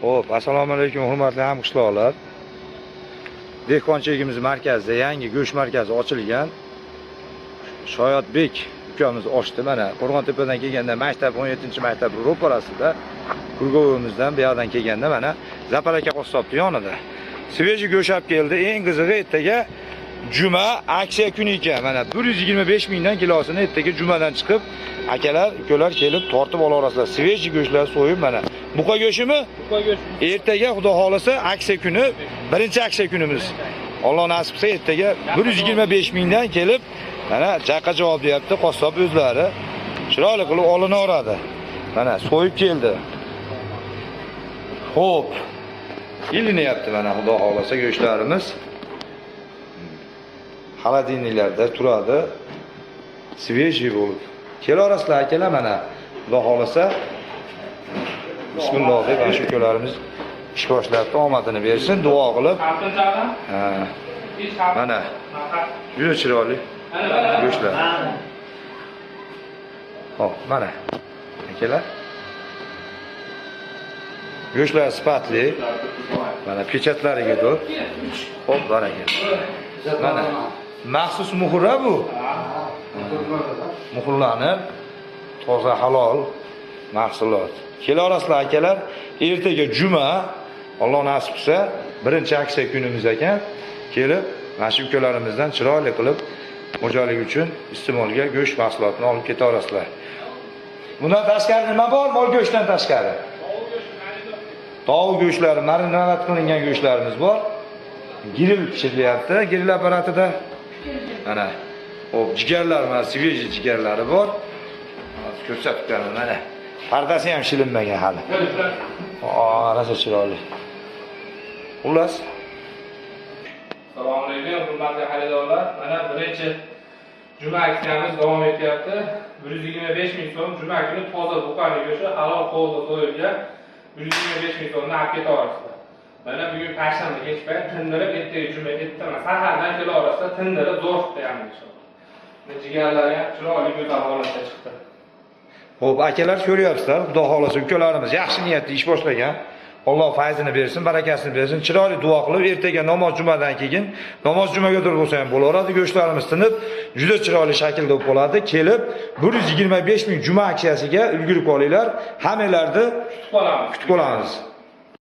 Xo'p, assalomu alaykum hurmatli hamqishloqlar. Dehqonchiligimiz markazida yangi go'sht markazi ochilgan. Shoyatbek ukamiz ochdi mana. Qo'rg'ontepadan kelganda maktab 17-maktab ro'parasida Kurgovimizdan bu yoqdan kelganda mana Zafar aka qassobning yonida. Svejiy go'sht olib keldi. Eng qizig'i ertaga juma aksiya kuni ekan. Mana 125 mingdan kilosini ertaga jumadan chiqib akalar, ukalar kelib tortib olaverasizlar. Svejiy go'shtlar so'yib mana. Buqa go'shtimi? Buqa go'shti. Ertaga xudo xolasa aksiya kuni, birinchi aksiya kunimiz. Alloh nasib qilsa ertaga 125 mingdan kelib mana jaqa javob deyapti qassob o'zlari. Chiroyli qilib olinaveradi. Mana so'yib keldi. Xo'p. Ilinyapti mana xudo xolasa go'shtlarimiz. Xolodilniklarda turadi. Svejiy bo'lib. Kelaverasizlar akalar mana. Xudo xolasa bismillah deb ana shu ukalarimiz ish boshlabdi, omadini bersin, duo qilib. Mana juda chiroyli go'shtlar. Xo'p, mana akalar. Go'shtlar sifatli. Mana pechatlariga to'p. Xo'p, baraka. Mana maxsus muhra bu. Muhrlanib, toza halol mahsulot. Kelaverasizlar akalar, ertaga juma, Alloh nasib qilsa, birinchi aksiya kunimiz ekan. Kelib, mana shu ukalarimizdan chiroyli qilib xo'jalik uchun iste'molga go'sht mahsulotini olib ketaverasizlar. Bundan tashqari nima bor? Mol go'shtidan tashqari. Tovuq go'shtlari, marinat qilingan go'shtlarimiz bor. Grill pishirilyapti, grill apparatida. Mana, xo'p, jigarlar, mana svejiy jigarlari bor. Hozir ko'rsatib beraman mana. Pardasi ham shilinmagan hali. Rosa chiroyli. Xullas. Assalomu alaykum hurmatli xaridorlar. Mana birinchi juma aksiyamiz davom etyapti. 125 ming so'm juma kuni toza buqani go'shti halol qo'lda so'yilgan 125 ming so'mdan olib keta olasizlar. Mana bugun payshanba kech payt tindirib ertaga juma ertaman sahardan kela olasizlar, tindirib zo'r qilib qo'yamiz inshaalloh. Jigarlari ham chiroyli go'zal holatda chiqdi. Xo'p, akalar ko'ryapsizlar, xudo xolasa ukalarimiz yaxshi niyatda ish boshlagan. Alloh fayzini bersin, barakasini bersin. Chiroyli duo qilib, ertaga namoz jumadan keyin, namoz jumaga turib bo'lsa ham bo'laveradi. Go'shtlarimiz tinib, juda chiroyli shaklda bo'lib qoladi. Kelib 125 ming juma aksiyasiga ulgurib qolinglar. Hammanglarni kutib qolamiz. Kutib qolamiz.